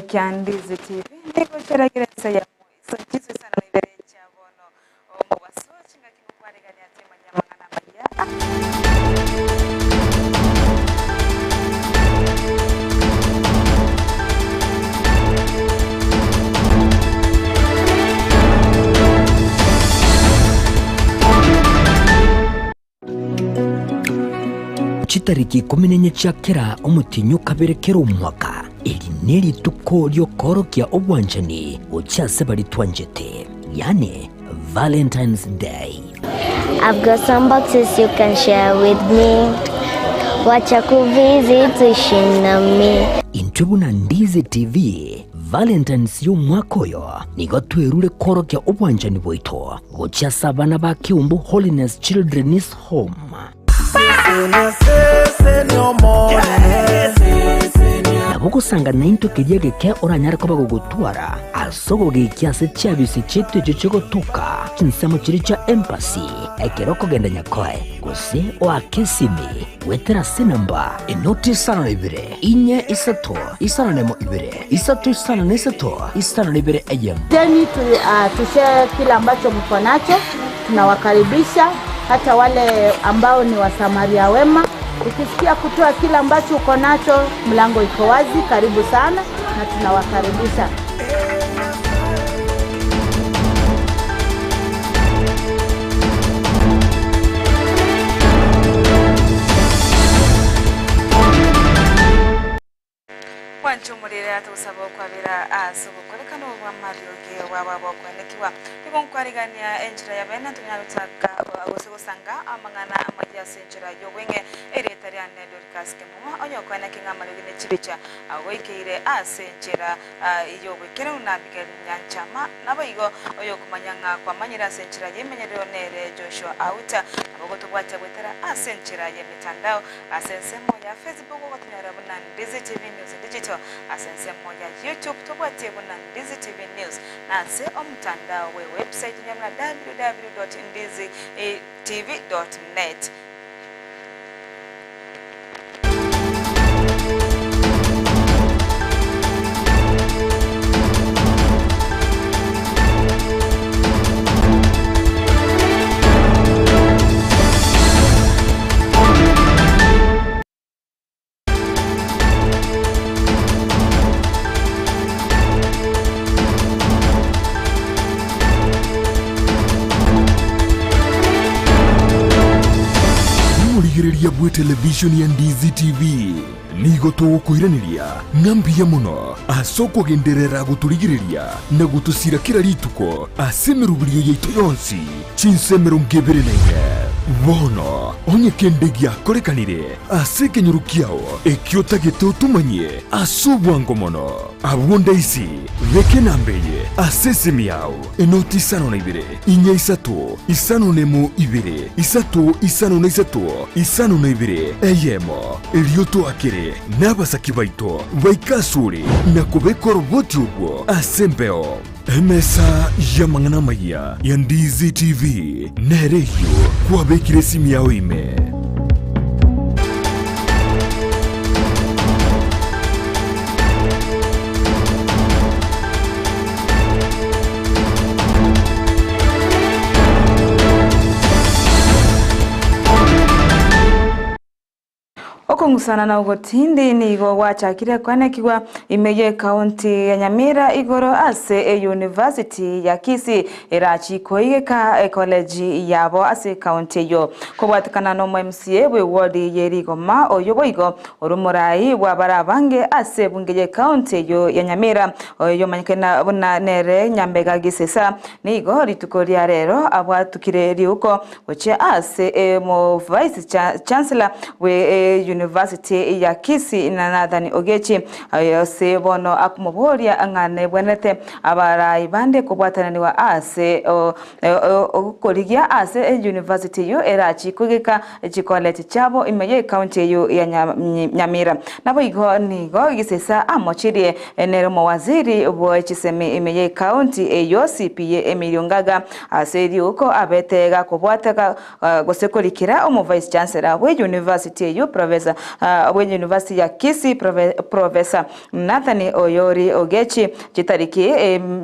kia Ndizi TV nigo chiaragire ense ya Moiso chinsa isano na ibere chia bono omobaso chingaki ngokwaregania timanya amang'ana amaya. Chitariki ikomi nenye chia kera omotienyi o kabere kera omwaka, eri nerituko ri'okoorokia obwanchani gochia ase baria twanchete, yaani Valentine's Day. I've got some boxes you can share with me Wacha kuvisit uishi nami. Intwe buna Ndizi TV, Valentine's y'omwaka oyo nigo twerure koorokia obwanchani bwaito gochia ase abana ba Keumbu Holiness Children's Home. Nabo ogosanga naintwe keria geke oranyare koba gogotwara ase ogogekia ase chiabisi chiaito echio chigotoka chinsemo chiria chia Embassy ekero okogenda Nyakoe gose oake esimi goetera ase enamba enoti isano na ibere inye isato isano na emo ibere isato isano na isato isano na ibere eyemo. Teni tu, uh, tushare kile ambacho mko nacho. Tunawakaribisha hata wale ambao ni wasamaria wema. Ukisikia kutoa kile ambacho uko nacho, mlango iko wazi. Karibu sana na tunawakaribisha. Gwancha omorere atogosaba okwabera ase obokorekano bw'amariogi bwabo abokwenekigwa. Nigo nkwarigania enchera ya bene tonyare gochaka gose gosanga amang'ana amaya ase enchera y'obweng'e erieta riane Dorcas Kemuma onye okweneki ng'a amariogi ne chibicha agoikeire ase enchera y'oboikeranu na Abigail Nyanchama naboigo oyokomanya ng'a kwamanyire ase enchera y'emenyerero nere Joshua Auta nabo gotobwatia goetera ase enchera y'emetandao ase ensemo ya Facebook ogotonyora buna Ndizi TV News Digital, ase ensemo ya YouTube tobwatie buna Ndizi TV News, na ase omotandao bwe website onyore buna www.ndizitv.net. Omorigereria bw'etelevishoni ya Ndizi TV nigo togokoiraneria ng'a mbuya mono ase okogenderera gotorigereria na gotosira kera rituko ase emeroberio yaito yonsi chinsa emerongo ebere na ine. Bono onye kende giakorekanire Ase ekenyoro kiao ekio otagete otomanyie ase obwango mono. Abwo ndaisi, beka enamba eye ase esimi yao, enoti isano na ibere, inya isato, isano na emo ibere, isato isano na isato, isano na ibere, eyemo. Erio toakere nabasaki baito baike asore na kobeka oroboti orwo ase embeo. Emesa y'amang'ana amayia ya Ndizi TV nere eyio kwabekire esimi yao ime. Okong'usana na ogotindi nigo gwachakire kwenekigwa ime y'ecounty ya Nyamira igoro ase eyunivasiti ya Kisii erachie koigeka ecollege yabo ase ecounty eyio. Kobwatekana na omo MCA bwe ward ye Rigoma oyio boigo ore omorai bw'abare abange ase ebunge y'ecounty eyio ya Nyamira oyo omanyekana buna nere Nyambega Gisesa nigo rituko ria rero abwatukire riuko Gochia ase Omo-Vice Chancellor bwe University ya Kisii na Nathan Ogechi ase bono akomoboria ng'a nebwenerete abarai bande kobwatananiwa ase okorigia ase university eyio erachie kogeka chicollege chiabo ime ye county eyio ya Nyamira. Naboigo nigo Gisesa amochirie nere omowaziri bwe chisemi ime ye county eyio CPA Emilio Ngaga Ase eriuko abete gakobwateka gose korikera omo Vice Chancellor bwe University eyio Professor. bwe University ya Kisii Professor Nathan Oyori Ogechi chitariki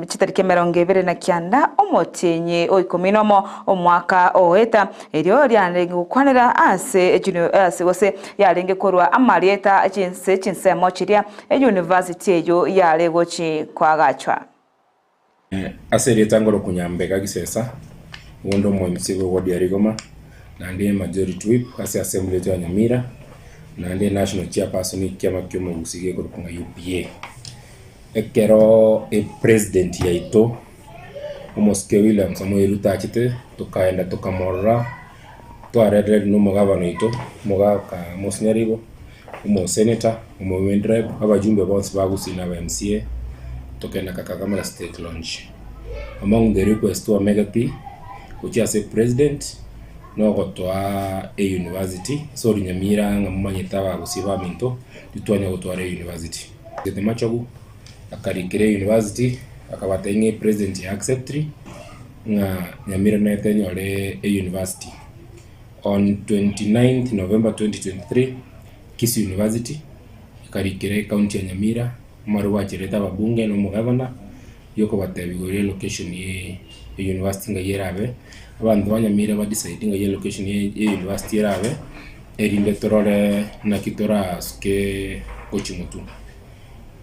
chitariki 29 omotienyi o ikomi nomo omwaka oeta erio riarenge gokwanera ase ase gose yarenge korwa amarieta chinse chinsemo chiria eyunivasiti eyio yare gochi koagachwa. Ase erieta ngoroku Nyambega Gisesa, nigo nde omoemisia bwe ward ya Rigoma, naende majority whip ase assembly yaito ya Nyamira, naende national chairperson ekiama kia omogusii gekorokwa ng'a UPA. Ekero epresident yaito omosike William Samoei Ruto achete, tokaenda tokamorora, twarerire na omogavana oito, omogaka Mosinyaribo, omosenator, omowomen rep, abajumbe bonsi ba Gusii na aba MCA, tokenda Kakamega State Launch. Among the request twamegeti gochia ase president, na ogotoa euniversity, ase oria Nyamira ng'a momanyete abagusii baminto, titwanya gotwara euniversity. Gete Machogu, akarikera euniversity, akabatebia ng'a epresident ya acceptiri, ng'a Nyamira nete enyore euniversity. On 29th November 2023, Kisii University ekarikera ecounty ya Nyamira amarwa acherete ababunge na omogavana yokobatebia igoro ye location ye university ng'ai erabe, abanto ba Nyamira ba decide ng'ai elocation ye university erabe, erinde torore naki torasuke gochia motwe.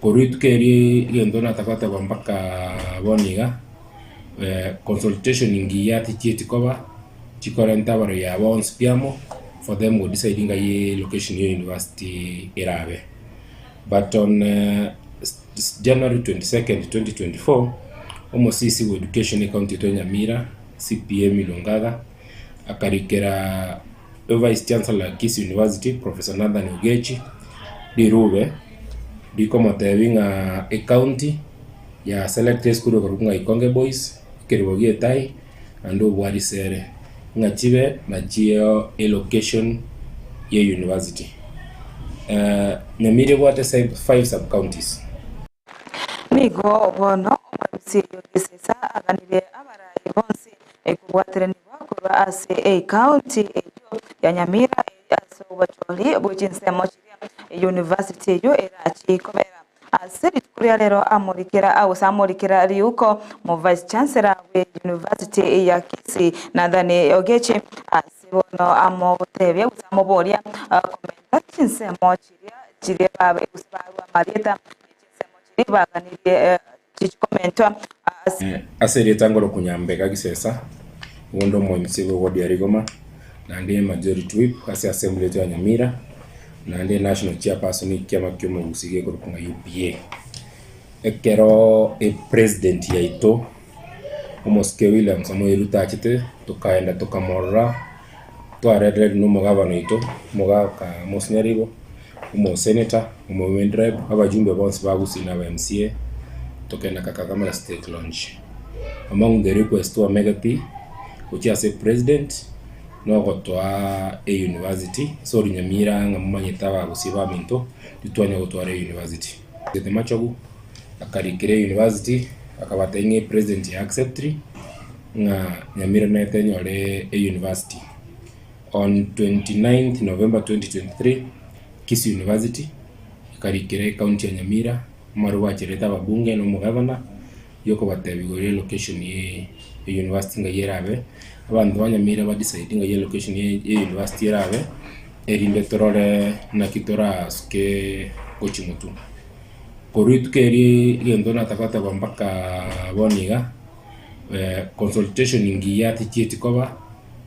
Korwa rituko erio egento natagoteba mpaka bono iga. Consultation ngiya tichieti koba, chikorenta abarogi aba bonsi pi amo, for them go decide ng'ai location ya university erabe. But on January 22nd 2024, omosisi bwa education ecounty yaito ya Nyamira, CPA Milly Ongaga, akarikera vice chancellor Kisii University Professor Nathan Ogechi rirube rikomotebia ng'a ecounty ya select esukuru ekorokwa ng'a Ikonge Boys, ekerubo gia Etayi, naende obwarisere, ng'a chibe nachio elocation ya university. Nyamira ebwate five sub counties. Nigo bono omorisia oyo Gisesa aganirie abarai bonsi kobwateranigwa korwa ase ecounty eyio ya Nyamira ase obochori bwe chinsemo chiria eyunivasiti eyio erachi kobera. Ase rituko ria rero amorikera gose amorikera riuko mo Vice Chancellor bwe University ya Kisii Nathan Ogechi ase bono amotebia gose amoboria komenta chinsemo chiria chiria babe gose barua amarieta chinsemo chiria baganirie chichikomentwa ase Ase erieta ngoroku Nyambega Gisesa, nigo nde omoemisia bwe ward ya Rigoma, naende majority whip ase assembly yaito ya Nyamira. Naende national chairperson ekiama kia omogusii gekorokwa ng'a UPA. Ekero epresident yaito omosike William Samoei Ruto achete, tokaenda tokamorora, twarerire na omogavana oito, omogaka Mosinyaribo, omosenator, omowomen rep, abajumbe bonsi ba Gusii na aba MCA, tokenda Kakamega State Launch. Among the request twamegeti gochia ase president. Nogotoa euniversity ase oria Nyamira ng'a momanyete abagusii baminto titwanya gotwara euniversity. Gete Machogu akarikera euniversity akabatebia ng'a epresident ya acceptiri ng'a Nyamira nete enyore euniversity. On 29th November 2023 Kisii University ekarikera ecounty ya Nyamira amarwa acherete ababunge na omogavana. Yokobatebia igoro ye location ye university ng'ai erabe, abanto ba Nyamira ba decide ng'ai elocation ye university erabe, erinde torore naki torasuke gochia motwe. Korwa rituko erio egento natagoteba mpaka bono iga, consultation ngiya tichieti koba,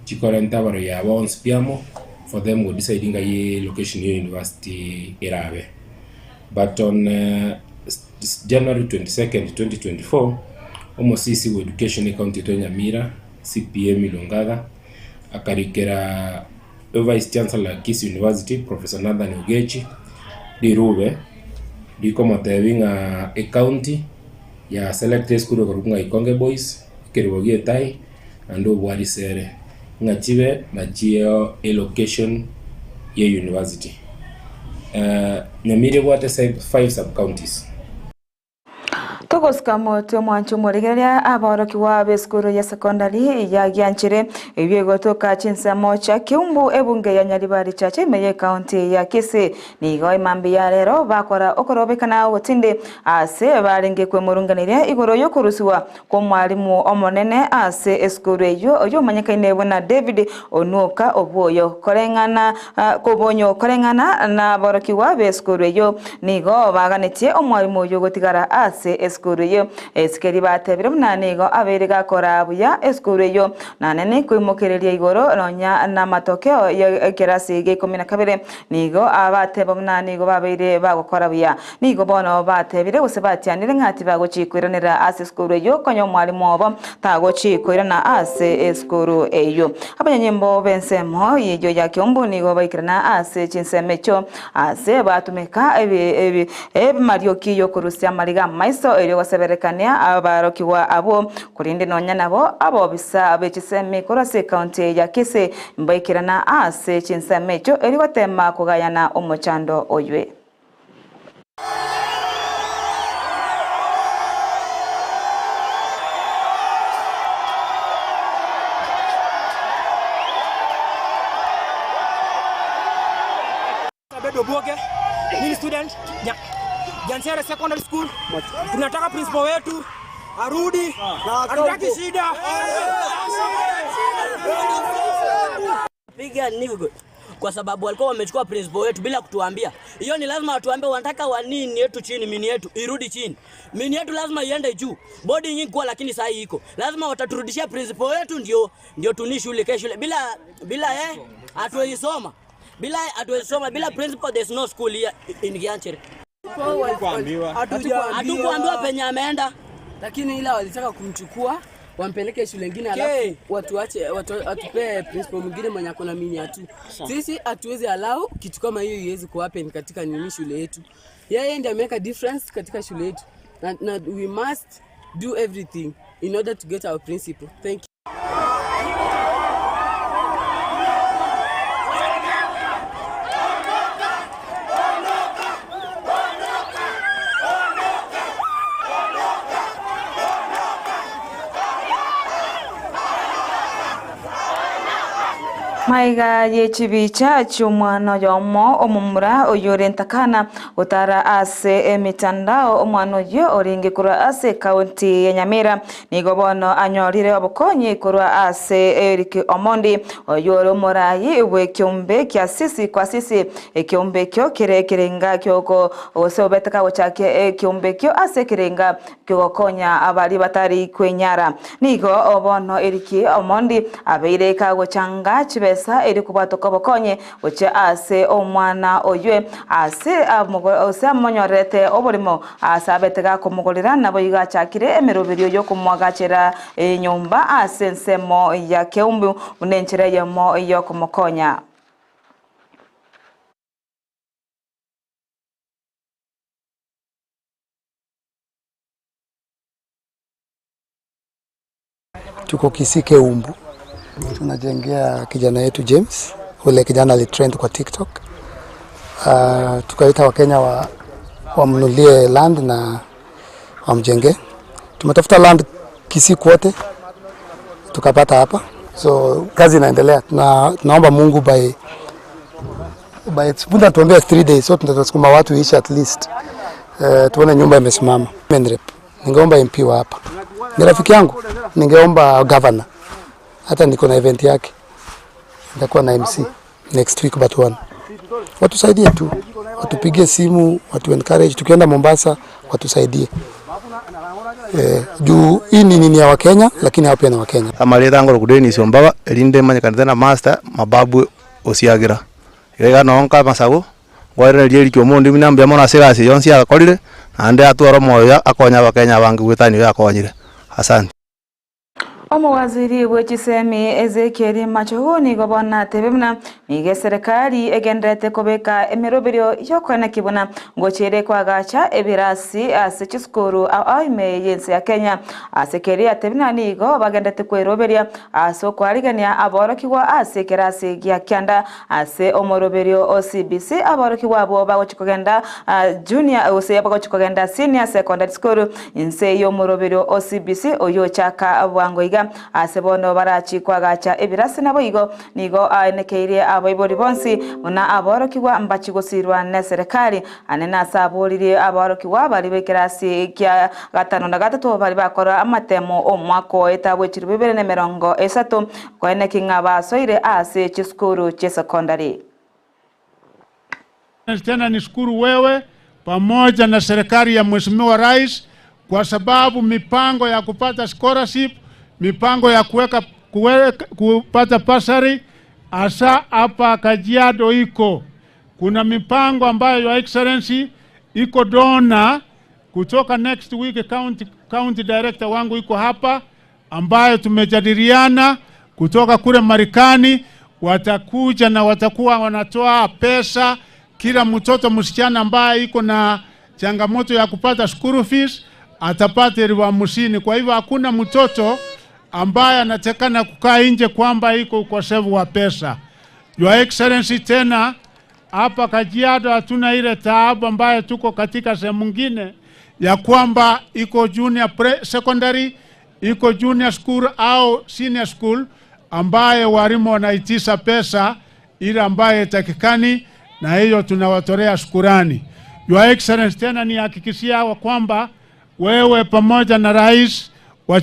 chikorenta abarogi aba bonsi pi amo, for them go decide ng'ai elocation ye university erabe. But on January 22nd, 2024, omosisi bwa education ecounty yaito ya Nyamira, CPA Milly Ongaga, akarikera vice chancellor Kisii University Professor Nathan Ogechi rirube rikomotebia ng'a ecounty ya select esukuru ekorokwa ng'a Ikonge Boys, ekerubo gia Etayi naende obwarisere ng'a chibe nachio elocation ye university. Nyamira ebwate five sub counties. Togosika motwe omwancho omorigereria abaorokigwa b'esukuru ya secondary ya Gianchere eyio egotoka chinsemo chia Kiumbu ebunge ya Nyaribari Chache ime y'ecounty ya Kisii. Nigo emambia ya rero bakora okorobekana ogotindi ase barenge kwemurunganeria igoro y'okorusigwa kw'omwalimu omonene ase esukuru eyio oyio omanyekaine buna David Onuoka Obwoyo. Koreng'ana kobonyo koreng'ana naborokigwa b'esukuru eyio nigo baganetie omwalimu oyio gotigara ase esukuru eyio. Esikeri batebire buna nigo abeire gakora buya esukuru eyio nanene koimokereria igoro nonya namatokeo y'ekerasi gia ikomi na kabere nigo abateba buna nigo babeire bagokora buya. Nigo bono batebire gose batianire ng'a tibagochi koiranera ase esukuru eyio konya omwalimu obo tagochi koirana ase esukuru eyio. Abanyanyimbo b'ensemo eyio ya Kiumbu nigo baikerana ase chinsemo echio ase batumeka emarioki y'okorusia amariga amaiso erio goseberekania abarokigwa abwo. Korende nonya nabo abobisa be chisemi korwa ase ekaunti ya Kisii mbaikerana ase chinsemo echio erio gotema kogayana omochando oywe. Abed Obuoge, mimi ni student Jansere Secondary School. Tunataka principal wetu arudi, hatutaki shida. Piga nigo kwa sababu walikuwa wamechukua principal wetu bila kutuambia. Hiyo ni lazima watuambie wanataka wa nini yetu chini, mini yetu irudi chini. Mini yetu lazima iende juu. Bodi nyingi kwa lakini saa hii iko. Lazima wataturudishia principal wetu ndio ndio tuni shule kesho shule. Bila bila eh hatuwezi soma. Bila hatuwezi soma bila principal there's no school here in Gianchere. Hatukuambiwa penye ameenda. Lakini ila walitaka kumchukua wampeleke shule ingine, alafu watuache watu, watupee principal mwingine mwenye ako na mini tu. Sisi hatuwezi allow kitu kama hiyo iwezi kuhappen katika nini shule yetu. Yeye ndiye ameweka difference katika shule yetu na, na we must do everything in order to get our principal. Thank you. Maiga ye chibicha chi'omwana oyomo omomura oyore ntakana gotara ase emitandao omwana oyio orenge korwa ase ekaunti ya Nyamira Nigo bono anyorire obokonyi korwa ase Eric Omondi, oyio ore omoraai bw'ekeombe kia Sisi kwa Sisi. Ekeombe ekio kere ekerenga ki'oko gose obete kagochakia ekeombe ekio ase ekerenga ki'ogokonya abaria batari kwenyara. Nigo bono Eric Omondi abeire kagochanga chibesa erio kobwatoka obokonyi gochia ase omwana oywe ase ase amonyorerete oborimo Ase abete gakomogorera, naboigo achakire emeroberio y'okomoagachera enyomba ase ensemo ya keumbu buna enchera eyemo y'okomokonya. Tuko Kisii Keumbu, tunajengea kijana yetu James, ule kijana alitrend kwa TikTok. Tukaita Wakenya wa wamnulie land na wamjenge. Tumetafuta land Kisii kwote tukapata hapa, so kazi inaendelea. Tuna, tunaomba Mungu by by muda tuambia 3 days, so tutasukuma watu iishe at least tuone nyumba imesimama. Ningeomba MP wa hapa ni rafiki yangu, ningeomba governor, hata niko na event yake, nitakuwa na MC next week but one. Watusaidie tu, watupigie simu, watu encourage, tukienda Mombasa watusaidie juu hii ni nini ya Wakenya, lakini hao pia ni Wakenya. Amarieta ngoro Dennis Ombaba erinde manyekanete na master mababu osiagira. Iga iga noo nka amasago nkwairaneria eriki omonto buna mbuya mono ase egasi yonsi agakorire naende atware omoyo oyo akonye abakenya abange goetania oyo akonyire. Asante. Omowaziri bwe chisemi Ezekiel Machogu nigo bono atebe buna nigo eserekari egendererete kobeka emeroberio y'okoeneki buna ngochiere koagacha ebirasi ase chisukuru ao ime y'ense ya Kenya. Ase keria atebire buna nigo bagendererete kweroberia ase okoarigania aborokigwa ase ekerasi gia kianda ase omoroberio o CBC aborokigwa abwo bagochia kogenda junior gose bagochia kogenda senior secondary school Inse y'omoroberio o CBC oyio ochaka bwango iga, ase bono barachie koagacha ebirasi naboigo nigo aenekeirie abaibori bonsi buna aborokigwa mbachie gosirwa neserekari. Ane nase aboririe aborokigwa baria b'ekerasi kia gatano na gatato baria bakora amatemo omwaka oeta bw'echiribu ibere na emerongo esato koeneki ng'a basoire ase chisukuru chi'esekondari. Tena nishukuru wewe pamoja na serikali ya Mheshimiwa Rais kwa sababu mipango ya kupata scholarship, mipango ya kuweka kupata basari hasa hapa Kajiado iko. Kuna mipango ambayo Your Excellency iko dona kutoka next week county, county director wangu iko hapa ambayo tumejadiliana kutoka kule Marekani, watakuja na watakuwa wanatoa pesa kila mtoto msichana ambaye iko na changamoto ya kupata school fees atapata elfu hamsini. Kwa hivyo hakuna mtoto ambaye anatekana kukaa nje kwamba iko ukosefu wa pesa. Your Excellency, tena hapa Kajiado hatuna ile taabu ambayo tuko katika sehemu nyingine ya kwamba iko junior pre secondary, iko junior school au senior school ambaye walimu wanaitisha pesa ile ambayo itakikani, na hiyo tunawatolea shukurani. Your Excellency, tena nihakikishia hawa kwamba wewe pamoja na rais wa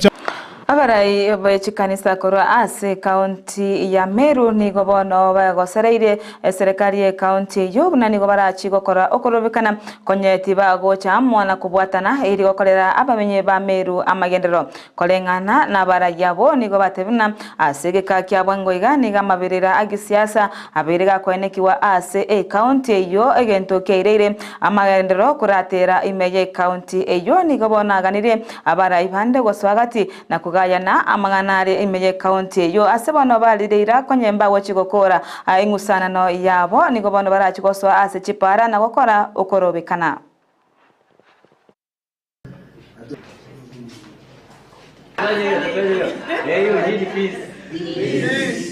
Abarai be chikanisa korwa ase ekaunti ya Meru nigo bono bagosereire eserekari ye ekaunti eyio buna nigo barachi gokora okorobekana konye tibagocha amo na kobwatana eri gokorera abamenyi ba Meru amagenderero. Koreng'ana na abarai abwo nigo batebire buna ase egeka kia bwango iga nigo amaberera a gisiasa abeire gakoenekiwa ase ekaunti eyio egento kiaireire amagenderero koratera ime ye ekaunti eyio nigo bono aganirie abarai bande gosoa gati na kogayana amang'ana are ime y'ecounty eyio. Ase bono barire ira konye mbagochia gokora eng'usanano yabo, nigo bono barachie gosoa ase chipara na gokora okorobekana.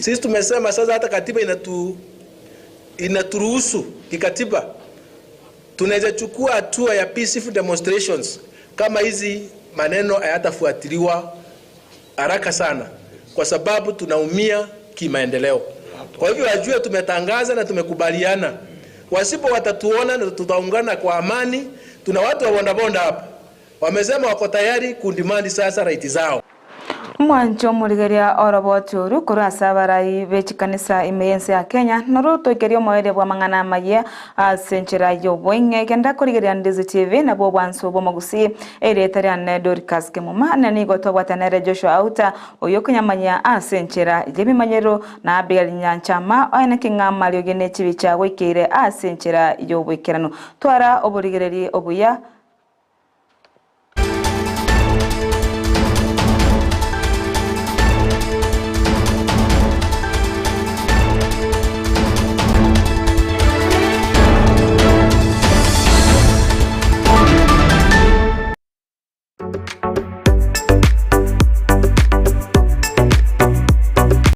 Sisi tumesema sasa hata katiba inatu inaturuhusu kikatiba, tunaweza chukua hatua ya peaceful demonstrations kama hizi maneno hayatafuatiliwa haraka sana, kwa sababu tunaumia kimaendeleo. Kwa hivyo wajue tumetangaza na tumekubaliana, wasipo watatuona na tutaungana kwa amani. Tuna watu wa bondabonda hapa wamesema wako tayari kundimandi sasa right zao. Omwancho omorigereria oroboti oru korwa ase abarai be chikanisa ime y'ense ya Kenya noro otoikeria omoerio bw'amang'ana amayia ase enchera y'oboing'e. Genda korigereria Ndizi TV nabwo obwansu bw'omogusii. Erieta riane Dorcas Kemuma na nigo tobwate nere Joshua Auta oyio okonyamanyia ase enchera y'ebimanyero na Abigail Nyanchama oeneke ng'a amariogi ne chibicha goikeire ase enchera y'oboikeranu. Twara oborigereri obuya.